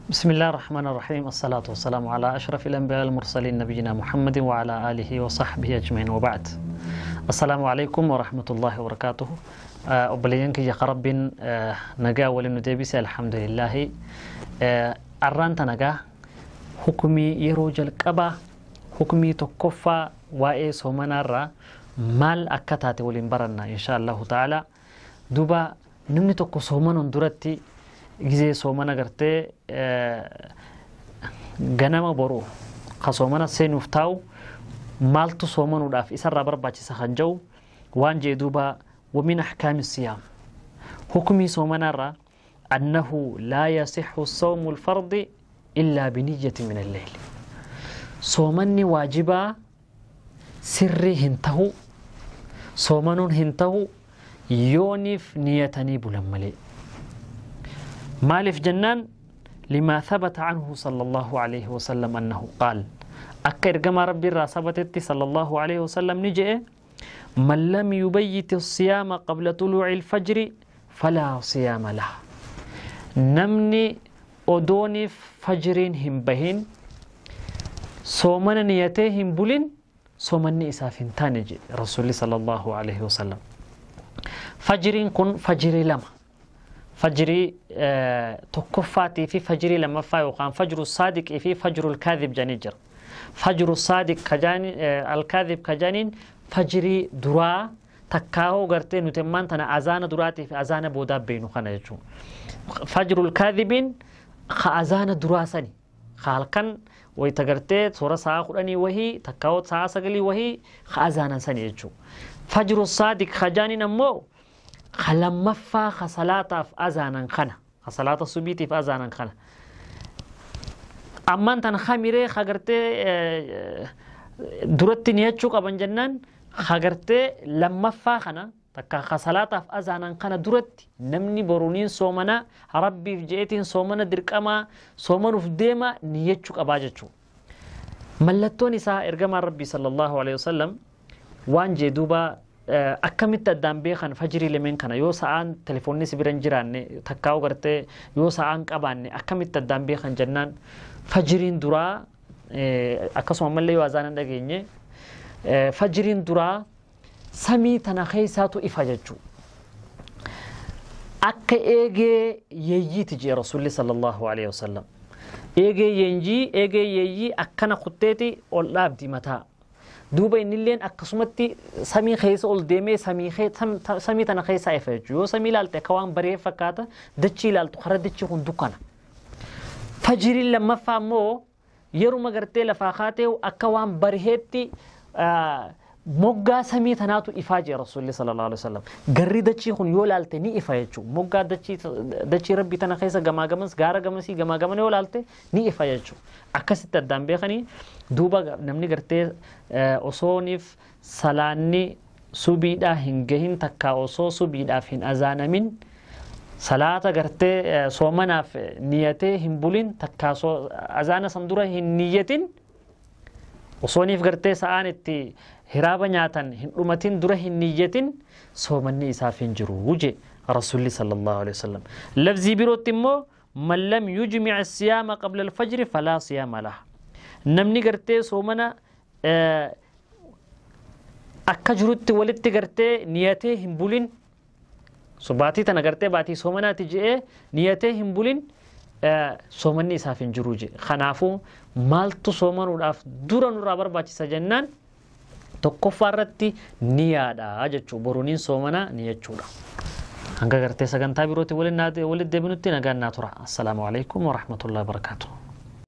بسم الله الرحمن الرحيم، الصلاة والسلام على أشرف الأنبياء المرسلين نبينا محمد وعلى آله وصحبه أجمعين وبعد. السلام عليكم ورحمة الله وبركاته. Obboleeyyan kiyya Rabbiin nagaa waliin nu deebise, alhamdulillahi. Arraan tanagaa hukumii yeroo jalqabaa, hukumii tokkoffaa waa'ee soomanaarraa maal akka taate waliin baranna insha Allahu ta'ala. Duuba namni tokko soomanuun duratti gizee soomana gartee ganama boru ka soomana seenuuf taa'u maaltu soomanuudhaaf isarraa barbaachisa kan jedhu waan jee. Duuba ومن أحكام الصيام، حكمي صومنا، أنه لا يصح الصوم الفرض إلا بنية من الليل. صومني واجبا سري هنتهو، صومنون هنتهو يونف نيتني بلملي. مالف جنان؟ لما ثبت عنه صلى الله عليه وسلم أنه قال، أكا إرقما ربي الراسبتت صلى الله عليه وسلم نجئ: من لم يبيت الصيام قبل طلوع الفجر فلا صيام له. نمني أدوني فجرين هم بهين صومنا نيتهم بولين، صومني إسافين تانجي رسول صلى الله عليه وسلم. فجرين كن فجري لما فجري tokkoffaatii fi fajrii lammaffaa yookaan فجر الصادق fi فجر الكاذب janii jira. فجر الصادق kajaani الكاذب kajaaniin fajrii duraa takkaahoo gartee nuti ammaan tana azaana duraatii fi azaana boodaa beenu kana jechuudha. فجر الكاذب iin ka azaana duraa sani ka halkan wayita gartee toora sa'a 10 wahii takkaahoo sa'a 9 wahii ka azaanan sani jechuudha. فجر الصادق kajaaniin ammoo ka lammaffaa ka salaataaf azaanan kana, ka salaata subiitiif azaanan kana. Ammaan tana kamiree ka gartee duratti niyachuu qaban jennaan, ka gartee lammaffaa kana takka ka salaataaf azaanan kana duratti namni boruniin soomana, rabbiif je'eetiin soomana, dirqamaa soomanuuf deema niyachuu qabaa jechuudha. Mallattoon isaa ergamaan rabbii sallallahu alaihi wasallam waan jee. Duuba akkamitti addaan beekan fajrii lameen kana? Yoo sa'aan telefoonni si bira hin jiraanne takkaa'u gartee yoo sa'aan qabaanne akkamitti addaan beekan jennaan, fajriin duraa akkasuma ammallee yoo azaanan dhageenye, fajriin duraa samii tana keessaatu ifa jechuu, akka eegee yeeyyiiti jee rasuulli sallallahu alaihi wasallam. Eegee yeenjii, eegee yeeyyii akkana kutteeti ol dhaabdi mataa. Duuba innilleen akkasumatti samii keessa ol deemee samii tana keessa ifa jechuudha. Yoo samii ilaalte akka waan baree fakkaata, dachii ilaaltu karaa dachii kun dukkana. Fajiriin lammaffaa immoo yeruma gartee lafaa kaatee akka waan bariheetti moggaa samii tanaatu ifaa jee rasuulli sallallahu alaihi wasallam. Garri dachii kun yoo ilaalte ni ifa jechuudha. Moggaa dachii rabbii tana keessa gamaa gamas, gaara gamasii gamaa gamana yoo ilaalte ni ifa jechuudha. Akkasitti addaan beekanii. Duuba namni gartee osooniif salaanni subiidhaa hin gahin takka osoo subiidhaaf hin azaanamin salaata gartee soomanaaf niyatee hin bulin takka azaana san dura hin niyatin, osooniif gartee sa'aan itti hiraaba nyaatan hin dhumatin dura hin niyyatin, soomanni isaaf hin jiru je rasuulli sallallahu alaihi wasallam. Lafzii birootti immoo: من لم يجمع الصيام قبل الفجر فلا صيام له. Namni gartee soomana akka jirutti walitti gartee niyatee hin bulin, so baatii tana gartee baatii soomanaati je'ee niyatee hin bulin, soomanni isaaf hin jiru je. Kanaafuu maaltu soomanuudhaaf dura nurraa barbaachisa jennaan, tokkoffaa irratti niyaadha jechuu, boruniin soomanaa niyachuudha. Hanga gartee sagantaa birootti walitti deebinutti nagaan naa tura. Assalaamu alaikum warahmatullahi wabarakaatuh.